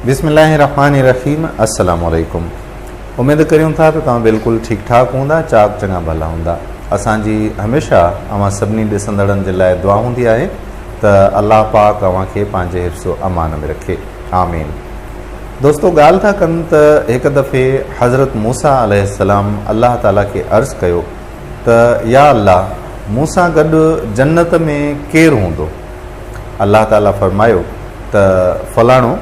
بسم الله الرحمٰن الرحيم السلام عليڪم اميد ڪريون ٿا ته توهان بلڪل ٺيڪ ٺاڪ هوندا چاڪ چڱا ڀلا هوندا اسان جي هميشه اوهان سڀني ڏسندڙن جي لاء دعا هوندي آهي ته الله پاڪ اوهان کي پنهنجي حفظ و امان ۾ رکي آمين دوستو ڳالهه ٿا ڪن ته هڪ دفعي حضرت موسيٰ عليه السلام الله تعالي کي عرض ڪيو ته يا الله مون سان گڏ جنت ۾ ڪير هوندو الله تعالي فرمايو ته فلاڻو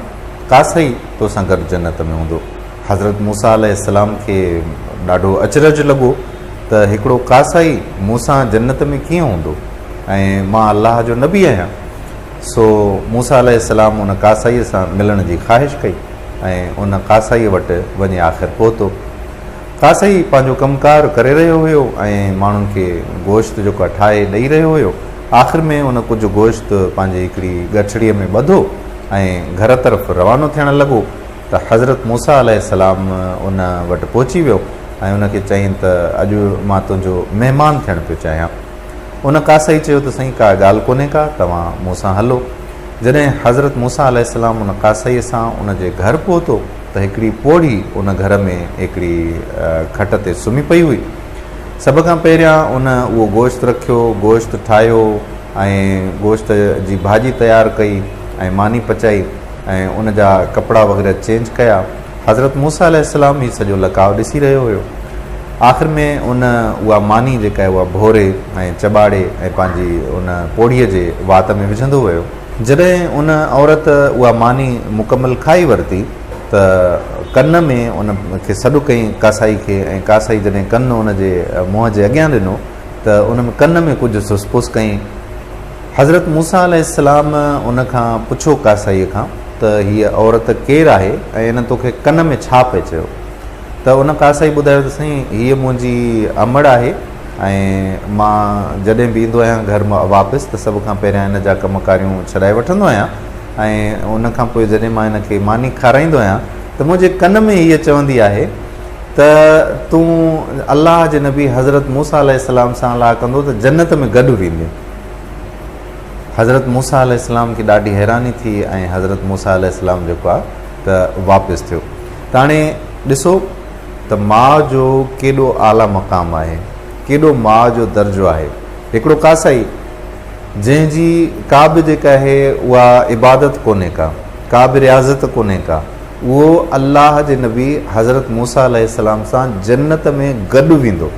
ڪاسائي توسان گڏ جنت ۾ هوندو. حضرت موسيٰ عليه السلام کي ڏاڍو اچرج لڳو ته هڪڙو ڪاسائي مون سان جنت ۾ ڪيئن هوندو ۽ مان الله جو نبي آهيان. سو موسيٰ عليه السلام ان ڪاسائيء سان ملڻ جي خواهش ڪئي ۽ ان ڪاسائيء وٽ وڃي آخر پهتو. ڪاسائي پنهنجو ڪم ڪار ڪري رهيو هيو ۽ ماڻهن کي گوشت جيڪو آهي ٺاهي ڏئي رهيو هيو. آخر ۾ ان ڪجهه گوشت پنهنجي هڪڙي ڳٺڙيء ۾ ٻڌو ۽ گهر طرف روانو ٿيڻ لڳو ته حضرت موسيٰ عليه السلام ان وٽ پهچي ويو ۽ ان کي چيائين ته اڄ مان تنهنجو مهمان ٿيڻ پيو چاهيان. ان ڪاسائي چيو ته سائين ڪا ڳالهه ڪونهي ڪا توهان مون سان هلو. جڏهن حضرت موسيٰ عليه السلام ان ڪاسائيء سان ان جي گهر پهتو ته هڪڙي پوڙهي ان گهر ۾ هڪڙي کٽ تي سمهي پئي هئي. سڀ کان پهريان ان اهو گوشت رکيو، گوشت ٺاهيو ۽ گوشت جي ڀاڄي تيار ڪئي ۽ ماني پچائي ۽ ان جا ڪپڙا وغيره چينج ڪيا. حضرت موسيٰ عليه السلام هي سڄو لقاء ڏسي رهيو هيو. آخر ۾ ان اها ماني جيڪا آهي اها ڀوري ۽ چٻاڙي ۽ پنهنجي ان پوڙهيء جي وات ۾ وجهندو ويو. جڏهن ان عورت اها ماني مڪمل کائي ورتي ته ڪن ۾ ان کي سڏ ڪيائين ڪاسائي کي ۽ ڪاسائي جڏهن ڪن ان جي منهن جي اڳيان ڏنو ته ان ۾ ڪن ۾ ڪجهه سس پس ڪيائين. حضرت موسيٰ عليه السلام ان کان پڇيو ڪاسائيء کان ته هيء عورت ڪير آهي ۽ ان توکي ڪن ۾ ڇا پئي چيو؟ ته ان ڪاسائي ٻڌايو ته سائين هيء منهنجي امڙ آهي ۽ مان جڏهن به ايندو آهيان گهر واپس ته سڀ کان پهريان ان جا ڪم ڪاريون ڇڏائي وٺندو آهيان ۽ ان کان پوء جڏهن مان هن کي ماني کارائيندو آهيان ته منهنجي ڪن ۾ هيء چوندي آهي ته تون الله جي نبي حضرت موسيٰ عليه السلام سان الله ڪندو ته جنت ۾ گڏ ويندين. حضرت موسيٰ عليه السلام کي ڏاڍي حيراني ٿي ۽ حضرت موسيٰ عليه السلام جيڪو آهي ته واپس ٿيو ته هاڻي ڏسو ته ماء جو ڪيڏو اعليٰ مقام آهي، ڪيڏو ماء جو درجو آهي. هڪڙو ڪاسائي جنهن جي ڪا به جيڪا آهي اها عبادت ڪونهي ڪا، ڪا به رياضت ڪونهي ڪا، اهو الله جي نبي حضرت موسيٰ عليه السلام سان جنت ۾ گڏ ويندو.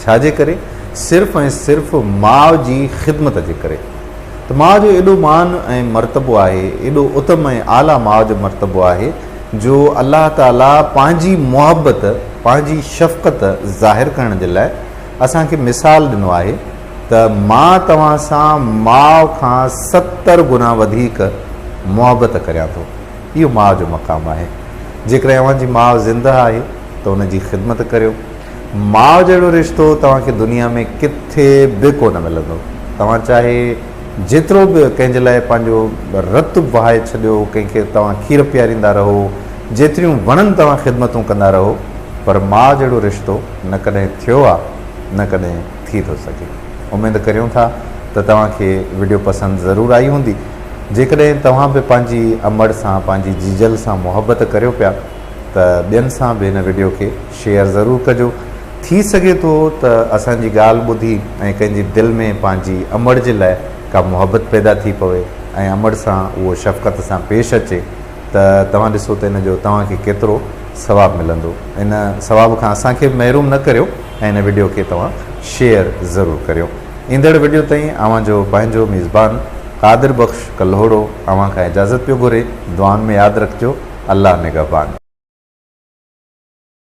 ڇا جي ڪري؟ صرف ۽ صرف ماء جي خدمت جي ڪري. ته ماء جو ايڏو مان ۽ مرتبو آهي، ايڏو اتم ۽ اعليٰ ماء جو مرتبو آهي جو الله تعاليٰ پنهنجي محبت، پنهنجي شفقت ظاهر ڪرڻ جي لاء اسان کي مثال ڏنو آهي ته مان توهان سان ماء کان 70 گنا وڌيڪ محبت ڪريان ٿو. اهو ماء جو مقام آهي. جيڪڏهن اوهان جي ماء زنده آهي ته ان جي خدمت ڪريو. ماء جهڙو رشتو توهان کي دنيا ۾ ڪٿي به ڪونه ملندو. توهان چاهي جيترو به ڪنهن جي لاء پنهنجو رت وهائي ڇڏيو، ڪنهن کي توهان کير پياريندا رهو، جيتريون وڻن توهان خدمتون ڪندا رهو، پر ماء جهڙو رشتو نه ڪڏهن ٿيو آ نه ڪڏهن ٿي ٿو سگهي. اميد ڪريون ٿا ته توهان کي وڊيو پسند ضرور آئي هوندي. جيڪڏهن توهان به پنهنجي امڙ سان پنهنجي جيجل سان محبت ڪريو پيا ته ٻين سان به هن وڊيو کي شيئر ضرور ڪجو. ٿي سگهي ٿو ته اسان جي ڳالهه ٻڌي ۽ ڪنهن جي دل ۾ پنهنجي امڙ جي لاء ڪا محبت پيدا ٿي پوي ۽ امڙ سان اهو شفقت سان پيش اچي ته توهان ڏسو ته ان جو توهان کي ڪيترو ثواب ملندو. ان ثواب کان اسان کي به محروم نه ڪريو ۽ ان وڊيو کي توهان شيئر ضرور ڪريو. ايندڙ وڊيو تائين اوهان جو پنهنجو ميزبان قادر بخش ڪلهوڙو اوهان کان اجازت پيو گهري. دعائن ۾ ياد رکجو. الله نگهبان.